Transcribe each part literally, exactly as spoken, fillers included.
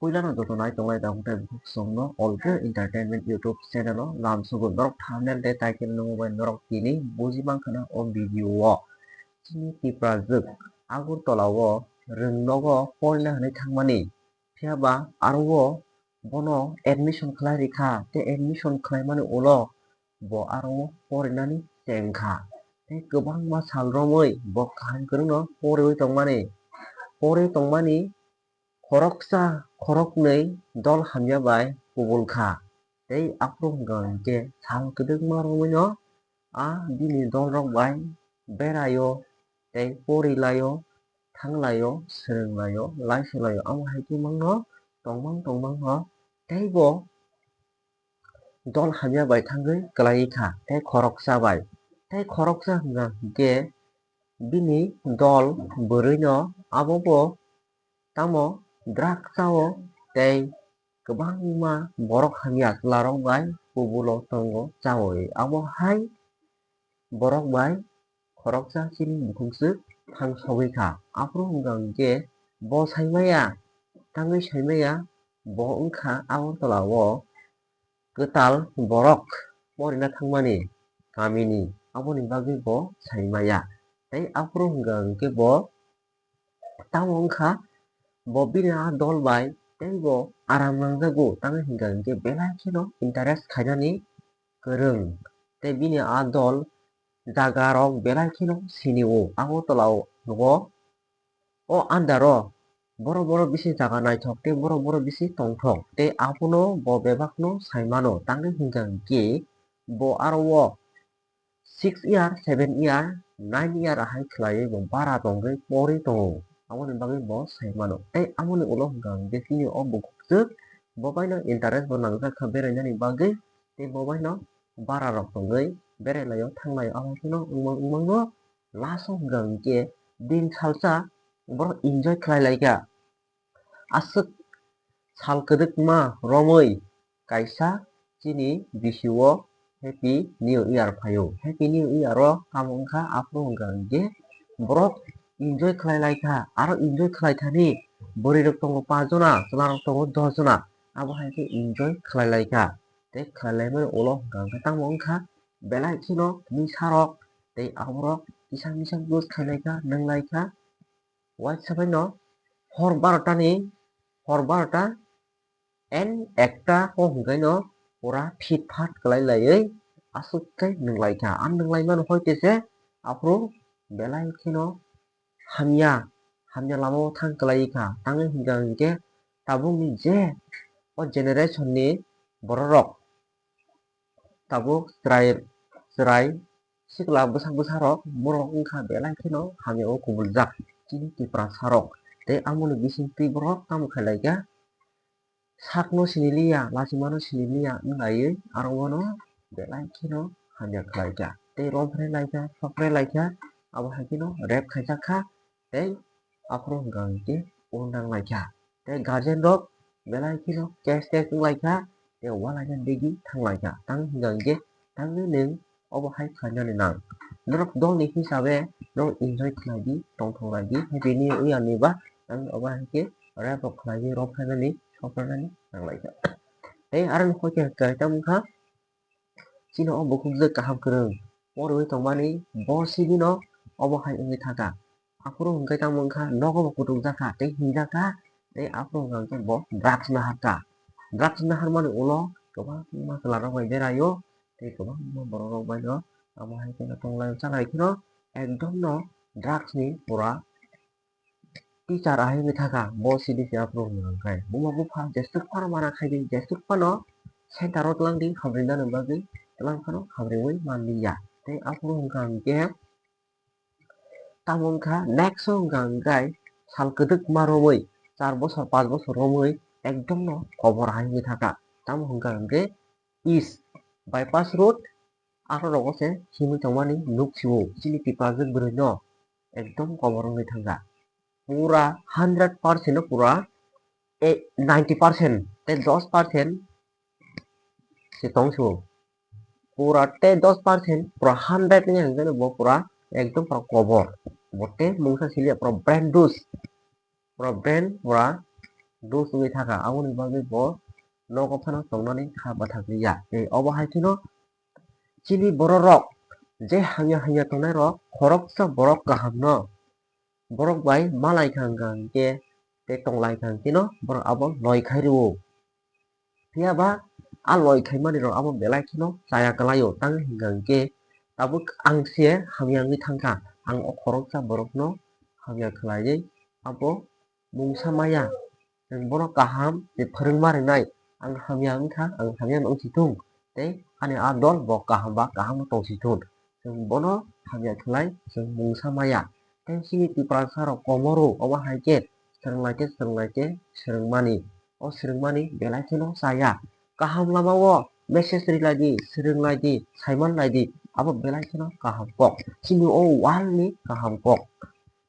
Puilano joto nai tongnai tabuk tei bukhuk songno All Clear Entertainment YouTube channel o lam sugo. Norok thumbnail tei title nungwi bai norok tini buji mankha na o video o. Chini Tiprajwk Agartala o rwng nogo porina hinwi thangmani. Phiya ba aro o bono admission khlai rikha, tei admission khlaimani ulo bo aro o porinani chengkha. Tei kwbangma sal romwi bo kaham kwrwngno poriwi tongmani. Poriwi tongmani khoroksa khoroknwi dol hamya bai kubul kha. Tei aphuru hwnkha hwnkhe sal kwdwkma romwino a bini dolrok bai beraio, tei porilaio, thanglaio, swrwnglaio, laisolaio. Amo hai khe mangno tongmang tongmangno teibo dol hamya bai thangwi kwlai kha, tei khoroksa bai. Tei khoroksa hwnkha hwnkhe bini dol bwrwino abobo tamo drugs chao, tei kwbangma borok hamya chwlarok bai kubulo tongo chaui. Abo hai borok bai khoroksa chini bukhukjwk thang sogwi kha. Aphuru hwnkha hwnkhe bo saimaya, tangwi saimaya, bo wngkha Agartala o kwtal borok porina thangmani kamini, aboni bagwi bo saimaya. Tei aphuru hwnkha hwnkhe bo tamo wngkha bo bini a dol bai teibo aram nangjago, tamo hwnkha hwnkhe belai kheno interest khainani kwrwng. Tei bini a dol jaga rok belai kheno sini o Agartala o nugo. O andar o borok borok bisi jaga naithok tei borok borok bisi tongthok tei abono bo bebakno saimano, tangwi hwnkha hwnkhe bo aro o six year, seven year, nine year ahai khlaiwi bo bara tongwi porwi tongo, aboni bagwi bo saimano. Tei aboni ulo hwnkha hwnkhe chini o bukhukjwk bo baino interest bo nangjak kha berainani bagwi, tei bo baino bara rok tongwi berai laio, thang laio, abo haikhe no wngmang wngmang no last o hwnkha hwnkhe din salsa borok enjoy khlai lai kha. Aswk sal kwdwkma romwi kaisa chini bisi o Happy New Year phaio. Happy New Year o tamo wngkha, aphuru hwnkha hwnkhe borok enjoy khlai lai kha, aro enjoy khlai thani bwrwi rok tongo paanch jona, chwla rok tongo dos jona, abo hai khe enjoy khlai lai kha. Tei khlai lai mani ulo hwnkha hwnkhe tamo wngkha belai kheno misa rok tei aborok kisa misa use khlai lai kha, nwng lai kha. Waisa bai no hor barota ni, hor barota and ekta o hwnkhe no pura phit phat kwlai laiwi aswk khe nwng lai kha. Ang nwng lai mano hoi tese aphuru belai kheno hamya, hamya lama o thang kwlai kha. Tangwi hwnkha hwnkhe tabuk ni je o generation ni borok rok tabuk chwrai, chwrai sikla bwsa bwsa rok borok wngkha belai kheno hamya o kubuljak chini Tiprasa rok. Tei amoni bisingtwi borok tamo khlai lai kha, sakno sini liya, lachimano sini liya wng laiwi aro bono belai kheno hamya khlai kha. Tei romphre lai kha, sokre lai kha, abo hai kheno rape khaijak kha. Tei aphuru hwnkha hwnkhe undang lai kha. Tei guardian rok belai kheno case case wng lai kha, tei uanaisa digi thang lai kha. Tang hwnkha hwnkhe tangwi nwng obo hai khlainani nang. Norok dolni hisabe norok enjoy khlai di, tongthok lai di, happy new year ni ba tangwi obo hai khe rape rok khlai di, romphrenani, sokrenani nang lai kha. Tei aro ni hoi khe kwthai tamo wngkha, chini o bukhukjwk kaham kwrwng poriwi tongmani bo sibino obo hai wngwi thangkha. Aphuru hwnkhe tamo wngkha, nogo bo kutukjak kha tei hinjak kha, tei aphuru hwnkha hwnkhe bo drugs naharkha. Drugs naharmani ulo kwbangma chwlarok bai beraio tei kwbangma bororok baino amo hai kheno tonglaio, chalai kheno ekdom no drugs ni pura teacher ahai wngwi thangkha, bo sidi se aphuru hwnwi hwnkhe buma bupha jeswk phano mana khaidi, jeswk phano center o twlang di, hamrwinani bagwi twlang phano hamrwi manliya. Tei aphuru hwnkha hwnkhe tamo wngkha next o hwnkha hwnkhe sal kwdwkma romwi, char bosor, panch bosor romwi ekdom no kobor hai wngwi thangkha. Tamo hwnkha hwnkhe east bypass road, aro rogo se himwi tongmani nuk sio chini Tiprajwk bwrwino ekdom kobor wngwi thangkha. Pura hundred percent no pura, eh, ninety percent tei dos percent se tong sio. Pura tei dos percent pura hundred ni hwnkheno bo pura ekdom pura kobor. Bo tei mungsa siliya pura brain dus. Pura brain pura dos wngwi thangkha, aboni bagwi bo nogo phano tongnani kha bathakliya. Tei obo hai kheno chini bororok je hamya hamya tongnairok khoroksa borok kahamno borok bai malaikha hwnkha hwnkhe tei tonglaikha hwnkhe no borok abo loikhai rwo. Phiya ba a loikhaimani rok abo belai kheno chaya kwlaio, tang hwnkha hwnkhe tabuk ang se hamya wngwi thangkha, ang o khoroksa borokno hamya khlaiwi abo mungsa maya. Chwng bono kaham se phwrwngma rwnai, ang hamya wngkha, ang hamya wng si thung, tei ani a dol bo kaham ba kaham tong si thung. Chwng bono hamya khlai, chwng mungsa maya. Tei chini Tiprasa rok komoru obo hai khe swrwng lai khe, swrwng lai khe swrwngmani. O swrwngmani belai kheno chaya. Kaham lama o message ri lai di, swrwng lai di, saiman lai di, abo belai kheno kaham kok. Chini o world ni kaham kok.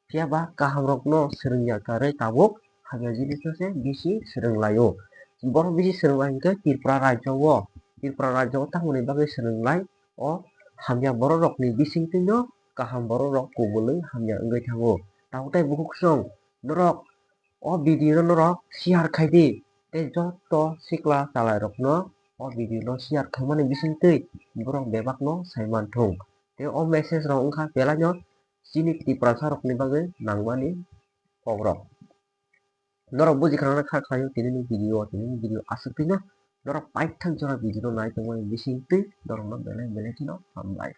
Phiya ba kaham rokno swrwngya karwi tabuk hamya jinisno se bisi swrwng lai o. Borok bisi swrwng lai hwnkhe Tripura rajyo o, Tripura rajyo o tamoni bagwi swrwng lai o hamya borok rokni bisingtwi no kaham borok rok kubulwi hamya wngwi thango. Tabuk tei bukhuk song norok o video no norok share khai di tei joto sikla chalairokno o video no share khaimani bisingtwi borok bebakno saiman thung. Tei o message rok wngkha belaino chini Tiprasa rokni bagwi nangmani kokrok. Norok buji khana kha khlaio tinini video, tinini video aswk twi no norok paithak jora video no nai tongmani bisingtwi norokno belai belai kheno hambai.